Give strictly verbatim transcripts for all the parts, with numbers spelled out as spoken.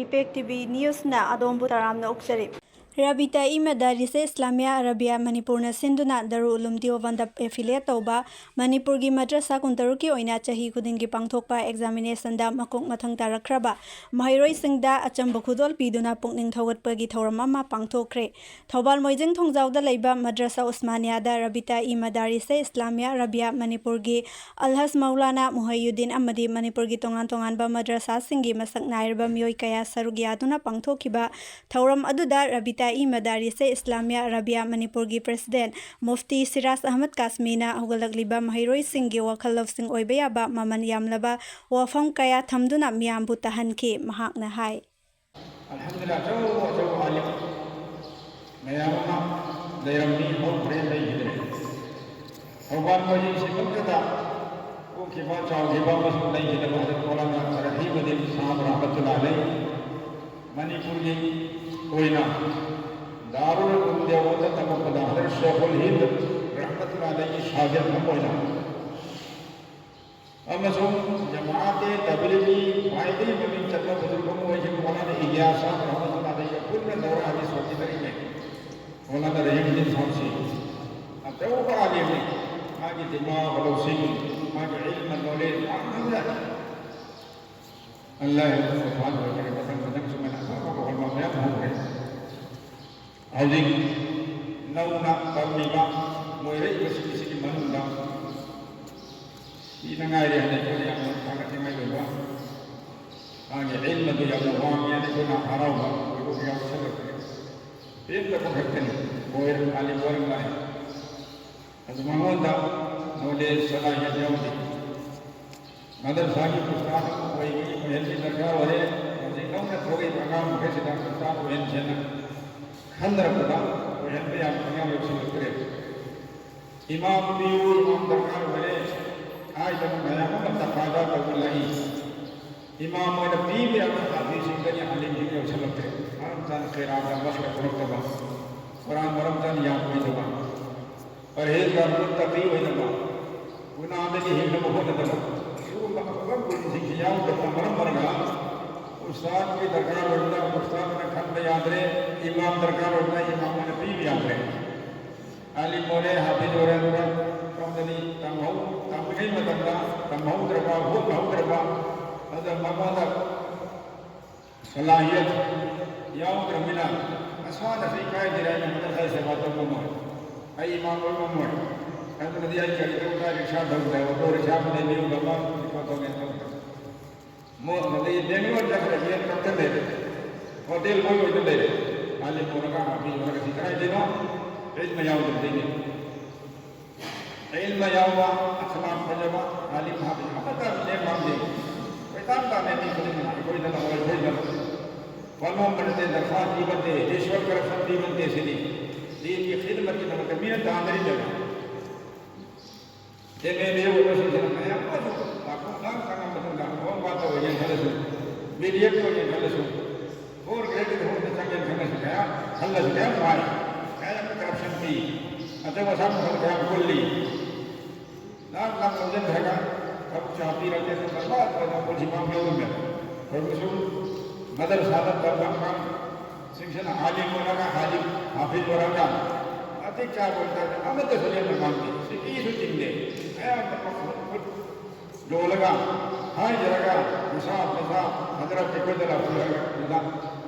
Impact T V ꯅ꯭ꯌꯨꯁꯅ ꯑꯗꯣꯝꯕꯨ ꯇꯔꯥꯝꯅ ꯑꯣꯛꯆꯔꯤ꯫ Rabita E ꯃꯗꯥꯔꯤꯁꯦ Islamia Arabia ꯃꯅꯤꯄꯨꯔꯅ ꯁꯤꯟꯗꯨꯅ ꯗꯥꯔꯨ ꯎꯂꯨꯝ ꯗꯤꯑꯣꯕꯟꯗ ꯑꯦꯐꯤꯂꯤꯌꯦꯠ ꯇꯧꯕ ꯃꯅꯤꯄꯨꯔꯒꯤ ꯃꯗ꯭ꯔꯁꯥ ꯀꯨꯟꯇꯔꯨꯛꯀꯤ ꯑꯣꯏꯅ ꯆꯍꯤ ꯈꯨꯗꯤꯡꯒꯤ ꯄꯥꯡꯊꯣꯛꯄ ꯑꯦꯛꯖꯥꯃꯤꯅꯦꯁꯟꯗ ꯃꯀꯣꯛ ꯃꯊꯪ ꯇꯥꯔꯛꯈ꯭ꯔꯕ ꯃꯍꯩꯔꯣꯏꯁꯤꯡꯗ ꯑꯆꯝꯕ ꯈꯨꯗꯣꯜ ꯄꯤꯗꯨꯅ ꯄꯨꯛꯅꯤꯡ ꯊꯧꯒꯠꯄꯒꯤ ꯊꯧꯔꯝ ꯑꯃ ꯄꯥꯡꯊꯣꯛꯈ꯭ꯔꯦ꯫ ꯊꯧꯕꯥꯜ ꯃꯣꯏꯖꯤꯡ ꯊꯣꯡꯖꯥꯎꯗ ꯂꯩꯕ ꯃꯗ꯭ꯔꯁꯥ ꯎꯁꯃꯥꯅꯤꯌꯥꯗ ꯔꯕꯤꯇꯥ ꯏ ꯃꯗꯥꯔꯤꯁꯦ ꯏꯁꯂꯥꯃꯤꯌꯥ ꯑꯔꯥꯕꯤꯌꯥ ꯃꯅꯤꯄꯨꯔꯒꯤ ꯑꯜꯍꯖ ꯃꯧꯂꯥꯅꯥ ꯃꯨꯍꯩꯌꯨꯗꯤꯟ ꯑꯃꯗꯤ ꯃꯅꯤꯄꯨꯔꯒꯤ ꯇꯣꯉꯥꯟ ꯇꯣꯉꯥꯟꯕ ꯃꯗ꯭ꯔꯁꯥꯁꯤꯡꯒꯤ ꯃꯁꯛ ꯅꯥꯏꯔꯕ ꯃꯤꯑꯣꯏ ꯀꯌꯥ ꯁꯔꯨꯛ ꯌꯥꯗꯨꯅ ꯄꯥꯡꯊꯣꯛꯈꯤꯕ ꯊꯧꯔꯝ ꯑꯗꯨꯗ ꯔꯕꯤꯇꯥ ꯏ ꯃꯗꯥꯔꯤꯁꯦ ꯏꯁꯂꯥꯃꯤꯌꯥ ꯑꯔꯥꯕꯤꯌꯥ ꯃꯅꯤꯄꯨꯔꯒꯤ ꯄ꯭ꯔꯦꯁꯤꯗꯦꯟꯠ ꯃꯨꯐꯇꯤ ꯁꯤꯔꯥꯖ ꯑꯍꯃꯗ ꯀꯥꯁꯃꯤꯅ ꯍꯧꯒꯠꯂꯛꯂꯤꯕ ꯃꯍꯩꯔꯣꯏꯁꯤꯡꯒꯤ ꯋꯥꯈꯜ ꯂꯧꯁꯤꯡ ꯑꯣꯏꯕ ꯌꯥꯕ ꯃꯃꯜ ꯌꯥꯝꯂꯕ ꯋꯥꯐꯝ ꯀꯌꯥ ꯊꯝꯗꯨꯅ ꯃꯤꯌꯥꯝꯕꯨ ꯇꯥꯍꯟꯈꯤ꯫ ꯃꯍꯥꯛꯅ ꯍꯥꯏ꯫ ꯑꯜꯍꯝꯗꯨꯂꯤꯜꯂꯥꯍ, ꯑꯆꯧ ꯑꯆꯧꯕ ꯑꯥꯂꯤꯝ ꯃꯌꯥꯝ ꯑꯃ ꯂꯩꯔꯝꯃꯤ, ꯍꯧꯈ꯭ꯔꯦ, ꯂꯩꯈꯤꯗ꯭ꯔꯦ꯫ ꯊꯧꯕꯥꯜ ꯃꯣꯏꯖꯤꯡ ꯁꯤꯃꯛꯇꯗ ꯄꯣꯛꯈꯤꯕ, ꯆꯥꯎꯈꯤꯕ ꯑꯃꯁꯨꯡ ꯂꯩꯈꯤꯗꯕ ꯍꯖꯔꯠ ꯃꯧꯂꯥꯅꯥ ꯔꯍꯤꯃꯨꯗꯗꯤꯟ ꯁꯥꯍꯕ ꯔꯍꯃꯇꯨꯜꯂꯥꯍꯤ ꯑꯂꯩꯍꯤ ꯃꯅꯤꯄꯨꯔꯒꯤ ꯑꯣꯏꯅ ꯗꯥꯔꯨꯜ ꯎꯂꯨꯝ ꯗꯦꯑꯣꯕꯟꯗ ꯇꯝꯃꯛꯄꯗ ꯍꯖꯔꯠ ꯁꯦꯈꯨꯜ ꯍꯤꯟꯗ ꯔꯍꯃꯇꯨꯜꯂꯥꯍꯤ ꯑꯂꯩꯍꯤꯒꯤ ꯁꯥꯒꯤꯔꯗ ꯑꯃ ꯑꯣꯏꯅ ꯑꯃꯁꯨꯡ ꯖꯃꯥꯑꯠ-ꯏ ꯇꯕ꯭ꯂꯤꯒꯤ ꯈ꯭ꯋꯥꯏꯗꯒꯤ ꯃꯃꯤꯡ ꯆꯠꯄ ꯕꯨꯖꯨꯔꯒ ꯑꯃ ꯑꯣꯏꯈꯤꯕ ꯃꯧꯂꯥꯅꯥ ꯏꯂꯤꯌꯥꯁ ꯁꯥꯍꯕ ꯔꯍꯃꯇꯨꯜꯂꯥꯍꯤ ꯑꯂꯩꯍꯤꯒ ꯄꯨꯟꯅ ꯗꯧꯔꯥ ꯍꯗꯤꯁ ꯁꯣꯛꯈꯤꯗꯔꯤꯉꯩ ꯃꯧꯂꯥꯅꯥ ꯔꯍꯤꯃꯨꯗꯗꯤꯟ ꯁꯥꯍꯕꯁꯤ ꯑꯆꯧꯕ ꯑꯥꯂꯤꯝꯅꯤ꯫ ꯃꯥꯒꯤ ꯗꯤꯃꯥꯒ ꯂꯧꯁꯤꯡ, ꯃꯥꯒꯤ ꯏꯜꯃ ꯅꯣꯂꯦꯖ ꯌꯥꯝ ꯈꯪꯖꯥꯠꯅꯤ꯫ ꯑꯜꯂꯥꯍ ꯁꯨꯕꯍꯥꯅꯍꯨ ꯋ ꯇꯥꯂꯥꯅ ꯃꯊꯪ ꯃꯊꯪ ꯁꯨꯃꯥꯏꯅ ꯑꯐ ꯑꯐꯕ ꯍꯣꯠꯅꯕ ꯃꯌꯥꯝ ꯍꯧꯈ꯭ꯔꯦ꯫ ꯍꯧꯖꯤꯛ ꯅꯧꯅ ꯇꯝꯃꯤꯕ ꯂꯣꯏꯔꯛꯏꯕꯁꯤꯡꯁꯤꯒꯤ ꯃꯅꯨꯡꯗ ꯁꯤꯗ ꯉꯥꯏꯔꯦ ꯍꯥꯏꯅ ꯑꯩꯈꯣꯏꯅ ꯌꯥꯝꯅ ꯊꯥꯒꯠꯅꯤꯡꯉꯥꯏ ꯑꯣꯏꯕ, ꯃꯥꯒꯤ ꯏꯜꯃꯗꯨ ꯌꯥꯝꯅ ꯋꯥꯡꯉꯦ ꯍꯥꯏꯅ ꯑꯩꯈꯣꯏꯅ ꯍꯔꯥꯎꯕ ꯐꯣꯡꯗꯣꯛꯄ ꯌꯥꯎꯁꯜꯂꯛꯇ꯭ꯔꯦ꯫ ꯄꯦꯟꯗꯕ ꯈꯛꯇꯅꯤ꯫ ꯃꯣꯏ ꯑꯥꯂꯤꯝ ꯑꯣꯏꯔꯝꯗꯥꯏ꯫ ꯑꯗꯨ ꯃꯉꯣꯟꯗ ꯅꯣꯂꯦꯖ ꯁꯂꯥꯍꯤꯌꯠ ꯌꯥꯎꯗꯦ꯫ ꯃꯗꯔꯁꯥꯒꯤ ꯎꯁꯇꯥꯗ ꯑꯃ ꯑꯣꯏꯕꯒꯤ ꯑꯣꯏꯍꯟꯕ ꯗꯔꯀꯥꯔ ꯑꯣꯏꯔꯦ꯫ ꯍꯧꯖꯤꯛ ꯅꯧꯅ ꯊꯣꯛꯂꯛꯏꯕ ꯑꯉꯥꯡ ꯃꯈꯩꯁꯤꯗ ꯎꯁꯇꯥꯗ ꯑꯣꯏꯍꯟꯁꯦꯅ ꯈꯟꯅꯔꯛꯄꯗ ꯑꯣꯏꯍꯟꯕ ꯌꯥꯕ ꯑꯉꯥꯡ ꯌꯧꯁꯤꯜꯂꯛꯇ꯭ꯔꯦ꯫ ꯏꯃꯥꯝ ꯄꯤꯌꯨ, ꯏꯃꯥꯝ ꯗꯔꯀꯥꯔ ꯑꯣꯏꯔꯦ ꯍꯥꯏꯗꯅ ꯃꯌꯥꯝ ꯑꯃ ꯇꯀꯥꯗꯥ ꯇꯧꯅ ꯂꯥꯛꯏ꯫ ꯏꯃꯥꯝ ꯑꯣꯏꯅ ꯄꯤꯕ ꯌꯥꯕ ꯍꯥꯐꯤꯖꯁꯤꯡꯗꯅꯤ ꯑꯥꯂꯤꯝꯁꯤꯡ ꯌꯧꯁꯤꯜꯂꯛꯇ꯭ꯔꯦ꯫ ꯃꯔꯝ ꯆꯥꯅ ꯀꯩꯔꯥꯗ ꯃꯁꯂꯛ ꯄꯨꯔꯛꯇꯕ, ꯀꯨꯔꯥꯟ ꯃꯔꯝ ꯆꯥꯅ ꯌꯥꯝ ꯀꯨꯏꯗꯕ, ꯄꯔꯍꯦꯖꯒꯥꯔ ꯃꯨꯠꯇꯀꯤ ꯑꯣꯏꯗꯕ, ꯒꯨꯅꯥꯗꯒꯤ ꯍꯤꯡꯅꯕ ꯍꯣꯠꯅꯗꯕ, ꯁꯤꯒꯨꯝꯕ ꯑꯐꯕ ꯒꯨꯟꯁꯤꯡꯁꯤ ꯌꯥꯎꯗꯕꯅ ꯃꯔꯝ ꯑꯣꯏꯔꯒ ꯎꯁꯇꯥꯗꯀꯤ ꯗꯔꯀꯥꯔ ꯑꯣꯏꯕꯗ ꯎꯁꯇꯥꯗꯅ ꯈꯟꯕ ꯌꯥꯗ꯭ꯔꯦ, ꯏꯃꯥꯝ ꯗꯔꯀꯥꯔ ꯑꯣꯏꯕꯗ ꯏꯃꯥꯝ ꯑꯣꯏꯅ ꯄꯤꯕ ꯌꯥꯗ꯭ꯔꯦ꯫ ꯑꯥꯂꯤꯝ ꯑꯣꯏꯔꯦ, ꯍꯥꯐꯤꯖ ꯑꯣꯏꯔꯦ, ꯑꯗꯨꯒ ꯁꯣꯝꯗꯗꯤ ꯇꯝꯍꯧ ꯇꯝꯂꯤꯉꯩ ꯃꯇꯝꯗ ꯇꯝꯍꯧꯗ꯭ꯔꯕ, ꯍꯣꯠꯅꯍꯧꯗ꯭ꯔꯕ, ꯑꯗꯨꯒ ꯃꯉꯣꯟꯗ ꯁꯂꯥꯍꯤꯌꯠ ꯌꯥꯎꯗ꯭ꯔꯕꯅꯤꯅ ꯃꯁꯥꯅꯁꯨ ꯏꯀꯥꯏꯗꯅ ꯑꯩꯅ ꯃꯗꯔꯁꯥꯒꯤ ꯁꯦꯕꯥ ꯇꯧ ꯉꯝꯃꯣꯏ, ꯑꯩ ꯏꯃꯥꯝ ꯑꯣꯏ ꯉꯝꯃꯣꯏ꯫ ꯑꯗꯨꯅꯗꯤ ꯑꯩ ꯀꯔꯤ ꯇꯧ ꯇꯥꯔꯦ? ꯔꯤꯛꯁꯥ ꯊꯧꯗ꯭ꯔꯦ, ꯑꯣꯇꯣ ꯔꯤꯛꯁꯥ ꯑꯃ ꯂꯩꯕꯤꯌꯨ, ꯕꯕꯥ, ꯀꯩꯅꯣ ꯇꯧꯒꯦ ꯇꯧꯗ꯭ꯔꯦ꯫ ꯃꯣ-, ꯑꯗꯒꯤ ꯕꯦꯡꯒ꯭ꯂꯣꯔꯗ ꯈꯔ ꯌꯦꯟ ꯀꯛꯇ ꯂꯩꯔꯦ, ꯍꯣꯇꯦꯜ ꯕꯣꯏ ꯑꯣꯏꯅ ꯂꯩꯔꯦ꯫ ꯑꯥꯂꯤꯝ ꯑꯣꯏꯔꯒ, ꯍꯥꯐꯤꯖ ꯑꯣꯏꯔꯒ ꯁꯤ ꯀꯗꯥꯏꯗꯩꯅꯣ? ꯏꯜꯃ ꯌꯥꯎꯗꯕꯗꯩꯅꯦ꯫ ꯏꯜꯃ ꯌꯥꯎꯕ, ꯑꯈꯂꯥꯛ ꯐꯖꯕ, ꯑꯥꯂꯤꯝ ꯍꯥꯐꯤꯖ ꯑꯃꯠꯇ ꯂꯦꯝ ꯃꯥꯡꯗꯦ꯫ ꯀꯣꯏꯇꯥꯟ ꯇꯥꯟꯅꯦ ꯃꯤ ꯈꯨꯗꯤꯡꯃꯛ, ꯑꯩꯈꯣꯏꯗꯅ ꯑꯣꯏ, ꯑꯩꯈꯣꯏꯗꯅ ꯋꯥꯅꯣꯝꯕ ꯅꯠꯇꯦ, ꯗꯔꯈꯥꯁ ꯄꯤꯕ ꯅꯠꯇꯦ, ꯔꯤꯁꯋꯠ ꯀꯔꯞꯁꯟ ꯄꯤꯕ ꯅꯠꯇꯦ ꯁꯤꯅꯤ꯫ ꯗꯤꯟꯒꯤ ꯈꯤꯗꯃꯠꯀꯤꯗꯃꯛꯇ ꯃꯤꯅ ꯇꯥꯟꯅꯔꯤꯗꯅ꯫ ꯑꯦꯝ ꯑꯦꯜ ꯑꯦ ꯑꯣꯏꯕꯁꯤꯡꯁꯤꯅ ꯃꯌꯥꯝ ꯑꯃꯁꯨ ꯂꯥꯛꯄ ꯉꯥꯡ ꯈꯪꯉ ꯃꯇꯨꯡꯗ ꯍꯣꯝ ꯒꯥꯔꯗ ꯑꯣꯏꯒꯦꯅ ꯈꯜꯂꯁꯨ, ꯕꯤ ꯗꯤ ꯑꯦꯐ ꯑꯣꯏꯒꯦꯅ ꯈꯜꯂꯁꯨ, ꯐꯣꯔ ꯒ꯭ꯔꯦꯗꯀꯤ ꯊꯕꯛꯇ ꯆꯪꯒꯦꯅ ꯈꯜꯂꯁꯨ ꯃꯌꯥꯝ ꯈꯜꯂꯁꯨ ꯃꯌꯥꯝ ꯅꯨꯡꯉꯥꯏ꯫ ꯃꯌꯥꯝ ꯀꯔꯞꯁꯟ ꯄꯤ꯫ ꯑꯆꯧ ꯑꯁꯥꯡ ꯃꯈꯜ ꯀꯌꯥꯝ ꯄꯨꯜꯂꯤ꯫ ꯂꯥꯛ ꯂꯥꯛ ꯂꯧꯁꯤꯟꯈ꯭ꯔꯒ ꯊꯕꯛꯁꯨ ꯍꯥꯞꯄꯤꯔꯛꯇꯦ꯫ ꯑꯗꯨ ꯕꯔꯕꯥꯗ ꯑꯣꯏꯅ ꯄꯨꯟꯁꯤ ꯃꯥꯡꯍꯜꯂꯝꯃꯦ꯫ ꯑꯩꯈꯣꯏꯕꯨꯁꯨ ꯃꯗꯔꯁꯥꯗ ꯇꯝꯕ ꯑꯉꯥꯡꯁꯤꯡꯁꯤꯅ ꯑꯥꯂꯤꯝ ꯑꯣꯏꯔꯒ, ꯑꯥꯂꯤꯝ ꯍꯥꯐꯤꯖ ꯑꯣꯏꯔꯒ ꯃꯇꯤꯛ ꯆꯥꯕ ꯑꯣꯏꯇꯥꯔꯗꯤ ꯑꯃꯠꯇꯁꯨ ꯂꯦꯝꯅ ꯃꯥꯡꯗꯦ꯫ ꯁꯤꯀꯤꯁꯨ ꯆꯤꯡꯗꯦ꯫ ꯑꯌꯥꯝꯕ ꯃꯈꯜ ꯈꯨꯠ ꯌꯣꯜꯂꯒ ꯍꯥꯏꯖꯔꯒ ꯃꯁꯥ ꯃꯁꯥ ꯍꯖꯔꯠ ꯑꯩꯈꯣꯏꯗ ꯂꯥꯛꯄꯤꯔꯒ ꯑꯗꯨꯗ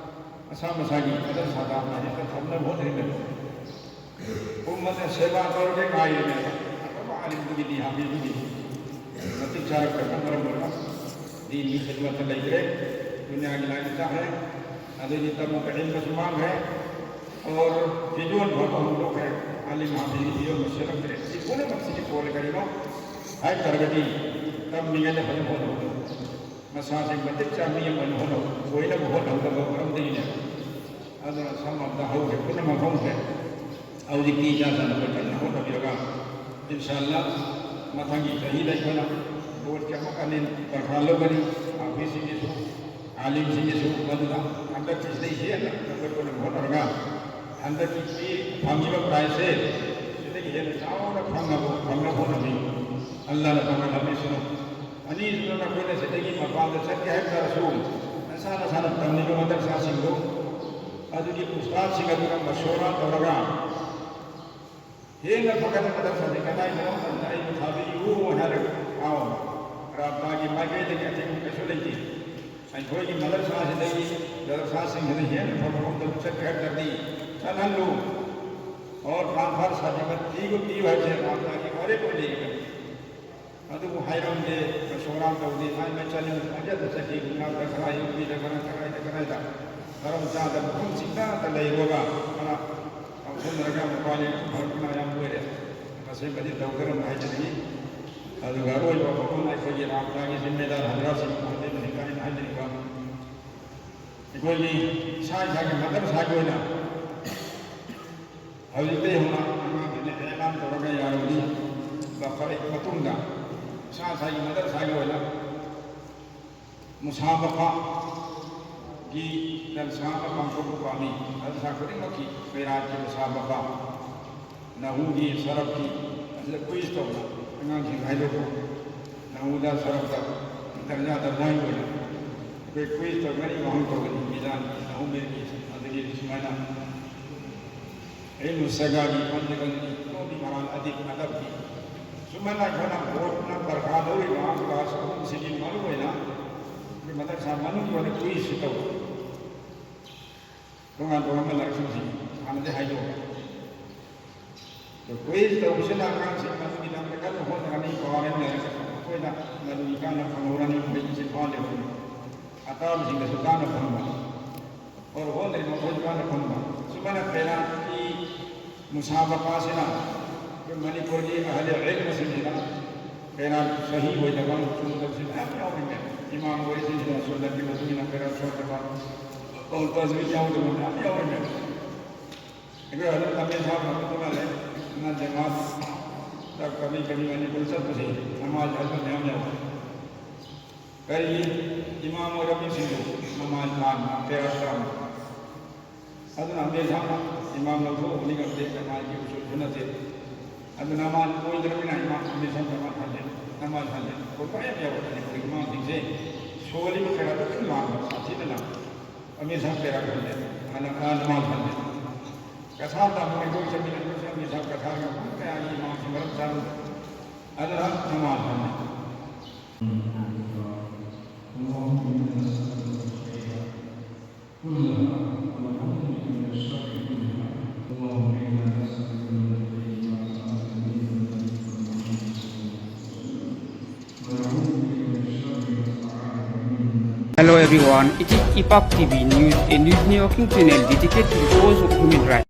ꯃꯁꯥ ꯃꯁꯥꯒꯤ ꯃꯗꯔꯁꯥꯗ ꯃꯁꯖꯤꯗꯇ ꯊꯝꯅꯕ ꯍꯣꯠꯅꯔꯤꯕꯅꯤ꯫ ꯎꯝꯃꯠꯅ ꯁꯦꯕꯥ ꯇꯧꯔꯒ ꯉꯥꯏꯔꯤꯕꯅꯦꯕ꯫ ꯑꯐꯕ ꯑꯥꯂꯤꯝꯗꯨꯒꯤꯗꯤ, ꯍꯥꯐꯤꯖꯗꯨꯒꯤꯗꯤ ꯃꯇꯤꯛ ꯆꯥꯔꯛꯇꯕꯅ ꯃꯔꯝ ꯑꯣꯏꯔꯒ ꯗꯤꯟꯒꯤ ꯈꯤꯗꯃꯠꯇ ꯂꯩꯇ꯭ꯔꯦ, ꯗꯨꯅꯤꯌꯥꯒꯤ ꯂꯥꯏꯟꯗ ꯆꯠꯈ꯭ꯔꯦ꯫ ꯑꯗꯩꯗꯤ ꯇꯝꯃꯨꯕ ꯏꯜꯃꯁꯨ ꯃꯥꯡꯈ꯭ꯔꯦ꯫ ꯑꯣꯔ ꯚꯤꯖꯨꯋꯦꯜ ꯐꯥꯎꯕ ꯍꯣꯡꯗꯣꯛꯈ꯭ꯔꯦ, ꯑꯥꯂꯤꯝ ꯍꯥꯐꯤꯖꯒꯤ ꯐꯤꯕꯝ ꯁꯦꯝꯂꯛꯇ꯭ꯔꯦ꯫ ꯁꯤ ꯄꯨꯝꯅꯃꯛꯁꯤꯒꯤ ꯄꯣꯜꯂꯦ꯫ ꯀꯔꯤꯅꯣ ꯍꯥꯏꯕ ꯇꯥꯔꯒꯗꯤ ꯇꯝꯃꯤꯉꯩꯗ ꯐꯖꯅ ꯍꯣꯠꯅꯍꯧꯗꯕ, ꯃꯁꯥꯁꯦ ꯃꯇꯤꯛ ꯆꯥꯕ ꯃꯤ ꯑꯃ ꯑꯣꯏꯅ ꯍꯣꯠꯅ-, ꯑꯣꯏꯅꯕ ꯍꯣꯠꯅꯍꯧꯗꯕ ꯃꯔꯝꯗꯒꯤꯅꯦꯕ꯫ ꯑꯗꯨꯅ ꯁꯝꯅ ꯍꯥꯏꯔꯕꯗ ꯍꯧꯈ꯭ꯔꯦ ꯄꯨꯝꯅꯃꯛ ꯍꯧꯈ꯭ꯔꯦ꯫ ꯍꯧꯖꯤꯛꯇꯤ ꯏꯆꯥ ꯏꯆꯥꯅ ꯑꯩꯈꯣꯏ ꯀꯟꯅ ꯍꯣꯠꯅꯕꯤꯔꯒ ꯏꯟꯁꯥ ꯑꯜꯂꯥ ꯃꯊꯪꯒꯤ ꯆꯍꯤꯗ ꯑꯩꯈꯣꯏꯅ ꯕꯣꯔꯗꯀꯤ ꯑꯃꯨꯛ ꯑꯅꯤ ꯗꯔꯀꯥꯔ ꯂꯧꯒꯅꯤ꯫ ꯍꯥꯐꯤꯖꯁꯤꯡꯒꯤꯁꯨ, ꯑꯥꯂꯤꯝꯁꯤꯡꯒꯤꯁꯨ, ꯃꯗꯨꯗ ꯍꯟꯗꯛꯀꯤꯁꯤꯗꯩ ꯍꯦꯟꯅ ꯑꯩꯈꯣꯏ ꯄꯨꯝꯅꯃꯛ ꯍꯣꯠꯅꯔꯒ ꯍꯟꯗꯛꯀꯤ ꯄꯤ-, ꯐꯪꯉꯤꯕ ꯄ꯭ꯔꯥꯏꯖꯁꯦ ꯁꯤꯗꯒꯤ ꯍꯦꯟꯅ ꯆꯥꯎꯅ ꯐꯪꯅꯕ, ꯐꯪꯅꯕ ꯍꯣꯠꯅꯕꯤꯌꯨ꯫ ꯑꯜꯂꯥꯅ ꯐꯪꯍꯜꯍꯟꯕꯤꯁꯅꯨ꯫ ꯑꯅꯤꯁꯨꯅ ꯅꯈꯣꯏꯅ ꯁꯤꯗꯒꯤ ꯃꯄꯥꯟꯗ ꯆꯠꯀꯦ ꯍꯥꯏꯕ ꯇꯥꯔꯁꯨ, ꯏꯁꯥꯅ ꯏꯁꯥꯅ ꯇꯝꯂꯤꯕ ꯃꯗꯔꯁꯥꯁꯤꯡꯗꯨ ꯑꯗꯨꯒꯤ ꯎꯁꯇꯥꯗꯁꯤꯡ ꯑꯗꯨꯒ ꯃꯁꯣꯔꯥ ꯇꯧꯔꯒ ꯍꯦꯟꯅ ꯐꯒꯠꯄ ꯃꯗꯔꯁꯥꯁꯤꯡ ꯀꯗꯥꯏꯗꯅꯣ ꯑꯗꯨꯗ ꯑꯩꯕꯨ ꯊꯥꯕꯤꯌꯨ ꯍꯥꯏꯔꯒ ꯍꯥꯎ ꯔꯥꯕꯇꯥꯒꯤ ꯃꯥꯏꯀꯩꯗꯒꯤ ꯑꯊꯤꯡꯕ ꯀꯩꯁꯨ ꯂꯩꯇꯦ꯫ ꯑꯩꯈꯣꯏꯒꯤ ꯃꯗꯔꯁꯥꯁꯤꯗꯒꯤ ꯃꯗꯔꯁꯥꯁꯤꯡꯁꯤꯗ ꯍꯦꯟꯅ ꯐꯕ ꯃꯐꯝꯗ ꯆꯠꯀꯦ ꯍꯥꯏ ꯇꯥꯔꯗꯤ ꯆꯠꯍꯜꯂꯨ꯫ ꯑꯣꯔ ꯇ꯭ꯔꯥꯟꯁꯐꯔ ꯁꯥꯔꯇꯤꯐꯤꯀꯦꯠ ꯄꯤꯕ ꯄꯤꯌꯨ ꯍꯥꯏꯕꯁꯦ ꯔꯥꯕꯇꯥꯒꯤ ꯋꯥꯔꯦꯞ ꯑꯣꯏꯅ ꯂꯩꯌꯦꯕ꯫ ꯑꯗꯨꯕꯨ ꯍꯥꯏꯔꯝꯗꯦ, ꯃꯁꯣꯔꯥ ꯇꯧꯗꯦ, ꯃꯥꯏ ꯃꯥꯏ ꯆꯥꯅꯤꯡꯕ ꯄꯪꯆꯠꯇ ꯆꯠꯈꯤ꯫ ꯅꯨꯡꯗꯥꯡꯗ ꯈꯔ, ꯑꯌꯨꯛ ꯅꯨꯄꯤꯗ ꯈꯔ, ꯀꯗꯥꯏꯗ ꯀꯗꯥꯏꯗ ꯃꯔꯝ ꯆꯥꯗꯕ ꯃꯐꯝ ꯆꯤꯛꯇꯇ ꯂꯩꯔꯨꯔꯒ ꯈꯔ ꯉꯥꯎꯁꯟꯅꯔꯒ ꯃꯄꯥꯟ ꯐꯔꯛꯄꯅ ꯑꯌꯥꯝꯕ ꯑꯣꯏꯔꯦ꯫ ꯃꯁꯤꯃꯗꯤ ꯇꯧꯗꯅꯕ ꯍꯥꯏꯖꯅꯤꯡꯏ꯫ ꯑꯗꯨꯒ ꯑꯔꯣꯏꯕ ꯋꯥꯐꯝ ꯑꯃꯅ ꯑꯩꯈꯣꯏꯒꯤ ꯔꯥꯕꯇꯥꯒꯤ ꯖꯤꯝꯃꯦꯗꯥꯔ ꯍꯖꯔꯥꯠꯁꯤꯡ ꯃꯍꯥꯗꯦꯕ ꯍꯤꯡꯒꯥꯏꯅ ꯍꯥꯏꯖꯅꯤꯡꯕ, ꯑꯩꯈꯣꯏꯒꯤ ꯏꯁꯥ ꯏꯁꯥꯒꯤ ꯃꯗꯔꯁꯥꯒꯤ ꯑꯣꯏꯅ ꯍꯧꯖꯤꯛꯇꯩ ꯍꯧꯅ ꯑꯉꯥꯡꯁꯤꯡꯅ ꯑꯦꯂꯥꯟ ꯇꯧꯔꯒ ꯌꯥꯔꯕꯗꯤ ꯂꯧꯈꯠꯂꯛꯄ ꯃꯇꯨꯡꯗ ꯏꯁꯥ ꯏꯁꯥꯒꯤ ꯃꯗꯔꯁꯥꯒꯤ ꯑꯣꯏꯅ ꯃꯨꯁꯥꯕꯀꯥꯒꯤ ꯖꯜꯁꯥ ꯑꯃ ꯄꯥꯡꯊꯣꯛꯄ ꯄꯥꯝꯃꯤ꯫ ꯃꯗꯔꯁꯥ ꯈꯨꯗꯤꯡꯃꯛꯀꯤ ꯀꯩꯔꯥꯠꯀꯤ ꯃꯨꯁꯥꯕꯀꯥ, ꯅꯍꯨꯒꯤ ꯁꯔꯐꯀꯤ ꯑꯁꯤꯗ ꯀꯨꯏꯖ ꯇꯧꯕ ꯑꯉꯥꯡꯁꯤꯡ ꯍꯥꯏꯗꯣꯛꯄ, ꯅꯍꯨꯗ ꯁꯔꯐꯇ ꯗꯔꯖꯥ ꯗꯔꯖꯥꯒꯤ ꯑꯣꯏꯅ ꯑꯩꯈꯣꯏ ꯀꯨꯏꯖ ꯇꯧꯒꯅꯤ, ꯋꯥꯍꯪ ꯇꯧꯒꯅꯤ, ꯃꯤꯖꯥꯟ ꯅꯍꯨ ꯃꯤꯔꯒꯤ ꯑꯗꯒꯤ ꯁꯨꯃꯥꯏꯅ ꯏꯜꯃꯨ ꯁꯒꯥꯒꯤ ꯐꯟꯗꯒꯤ ꯂꯣꯟꯒꯤ ꯃꯔꯥꯜ ꯑꯗꯤꯕ ꯑꯗꯕꯀꯤ ꯁꯨꯃꯥꯏꯅ ꯑꯩꯈꯣꯏꯅ ꯕꯣꯔꯗꯅ ꯄꯔꯈꯥ ꯂꯧꯔꯤꯕ ꯀ꯭ꯂꯥꯁ ꯑꯍꯨꯝꯁꯤꯒꯤ ꯃꯔꯨꯑꯣꯏꯅ ꯑꯩꯈꯣꯏ ꯃꯗꯔꯁꯥ ꯃꯅꯨꯡꯒꯤ ꯑꯣꯏꯅ ꯀꯨꯏꯖꯁꯤ ꯇꯧꯕ꯫ ꯇꯣꯉꯥꯟ ꯇꯣꯉꯥꯟꯕ ꯂꯥꯏꯔꯤꯛꯁꯤꯡꯁꯤ ꯍꯥꯟꯅꯗꯤ ꯍꯥꯏꯗꯣꯛꯑꯣ꯫ ꯑꯗꯣ ꯀꯨꯏꯖ ꯇꯧꯕꯁꯤꯅ ꯑꯉꯥꯡꯁꯤꯡ ꯑꯗꯨꯒꯤꯗꯃꯛꯇ ꯀꯟꯅ ꯍꯣꯠꯅꯔꯅꯤ, ꯄꯥꯔꯅꯤ ꯂꯥꯏꯔꯤꯛ ꯑꯩꯈꯣꯏꯅ ꯃꯗꯨꯒꯤ ꯀꯥꯟꯅꯕ ꯐꯪꯍꯧꯔꯅꯤ, ꯃꯈꯣꯏꯒꯤ ꯆꯤꯟꯐꯥ ꯂꯩꯍꯧꯔꯅꯤ꯫ ꯑꯇꯥꯕꯁꯤꯡꯗꯁꯨ ꯀꯥꯟꯅꯕ ꯐꯪꯕ꯫ ꯑꯣꯔ ꯍꯣꯠꯅꯔꯤꯕ ꯃꯈꯣꯏꯁꯨ ꯀꯥꯟꯅꯕ ꯐꯪꯕ꯫ ꯁꯨꯃꯥꯏꯅ ꯀꯩꯔꯥꯠꯀꯤ ꯃꯨꯁꯥꯕꯀꯥꯁꯤꯅ ꯑꯩꯈꯣꯏ ꯃꯅꯤꯄꯨꯔꯒꯤ ꯑꯍꯂꯦ ꯏꯜꯃꯁꯤꯡꯁꯤꯅ ꯀꯩꯔꯥꯠ ꯁꯍꯤ ꯑꯣꯏꯗꯕ, ꯆꯨꯝꯗꯕꯁꯤ ꯃꯌꯥꯝ ꯌꯥꯎꯔꯤꯃꯦ꯫ ꯏꯃꯥꯝ ꯑꯣꯏꯔꯤꯁꯤꯡꯁꯤꯅ ꯁꯨꯟꯅꯠꯀꯤ ꯃꯇꯨꯡ ꯏꯟꯅ ꯀꯩꯔꯥꯠ ꯁꯣꯟꯗꯕ, ꯑꯣꯔ ꯇꯖꯋꯤꯗ ꯌꯥꯎꯗꯕ ꯃꯌꯥꯝ ꯌꯥꯎꯔꯤꯃꯦ꯫ ꯑꯩꯈꯣꯏ ꯍꯧꯖꯤꯛ ꯂꯝꯖꯦꯟ ꯊꯥꯕ ꯃꯇꯨꯡꯗ ꯂꯩ꯫ ꯅ ꯖꯃꯥꯠ ꯀꯃꯤ ꯀꯃꯤ ꯃꯅꯤꯄꯨꯔ ꯆꯠꯄꯁꯦ ꯅꯃꯥꯖ ꯍꯟꯕ ꯃꯌꯥꯝ ꯌꯥꯎꯋꯦ꯫ ꯀꯔꯤ ꯏꯃꯥꯝ ꯑꯣꯏꯔꯝꯃꯤꯁꯤꯡꯗꯨ ꯅꯃꯥꯖ ꯂꯥꯟꯕ, ꯀꯩꯔꯥꯠ ꯂꯥꯟꯕ꯫ ꯑꯗꯨꯅ ꯂꯝꯖꯦꯟ ꯊꯥꯕ ꯏꯃꯥꯝ ꯂꯧꯊꯣꯛꯎꯕꯗꯤ ꯉꯝꯗꯦ, ꯅꯃꯥꯖꯒꯤ ꯎꯁꯨꯜꯁꯨ ꯅꯠꯇꯦ꯫ ꯑꯗꯨ ꯅꯃꯥꯖ ꯑꯣꯏꯗ꯭ꯔꯕꯅꯤꯅ ꯏꯃꯥꯝ ꯂꯝꯖꯦꯟ ꯊꯥꯕ ꯅꯃꯥꯖ ꯍꯜꯂꯦ, ꯅꯃꯥꯖ ꯍꯜꯂꯦ꯫ ꯑꯩꯈꯣꯏ ꯃꯌꯥꯝ ꯌꯥꯎꯋꯦ ꯃꯅꯤꯄꯨꯔꯒꯤ ꯏꯃꯥꯝꯁꯤꯡꯁꯦ꯫ ꯁꯣꯜꯂꯤꯕ ꯈꯔꯗꯨ ꯂꯣꯏꯅ ꯃꯥꯡꯕ ꯁꯥꯊꯤꯅ ꯂꯥꯛꯄ꯫ ꯑꯃꯦ ꯁꯥꯍꯦꯕ ꯄꯦꯔꯥ ꯈꯟꯗꯦ, ꯑꯅ-, ꯑ, ꯅꯃꯥꯜ ꯈꯟꯗꯦ꯫ ꯀꯊꯥ ꯇꯝꯃꯣꯏ ꯑꯩꯈꯣꯏ ꯆꯠꯃꯤꯟꯅꯕꯁꯨ ꯑꯃꯦ ꯁꯥꯍꯦꯕ ꯀꯊꯥꯒꯤ ꯃꯐꯝ ꯀꯌꯥꯒꯤ ꯏꯃꯥꯝꯁꯤꯡ ꯃꯔꯝ ꯆꯥꯕ ꯑꯗꯨꯅ ꯅꯃꯥꯜ ꯈꯟꯗꯦ꯫ اللهم إنا نسألك الخير كلها ونعوذ بك من الشر كلها. اللهم إنا نسألك من الخير ما سألك منه نبيك محمد صلى الله عليه وسلم. Hello everyone, it is Ipak T V News, a news networking channel dedicated to the cause of human rights.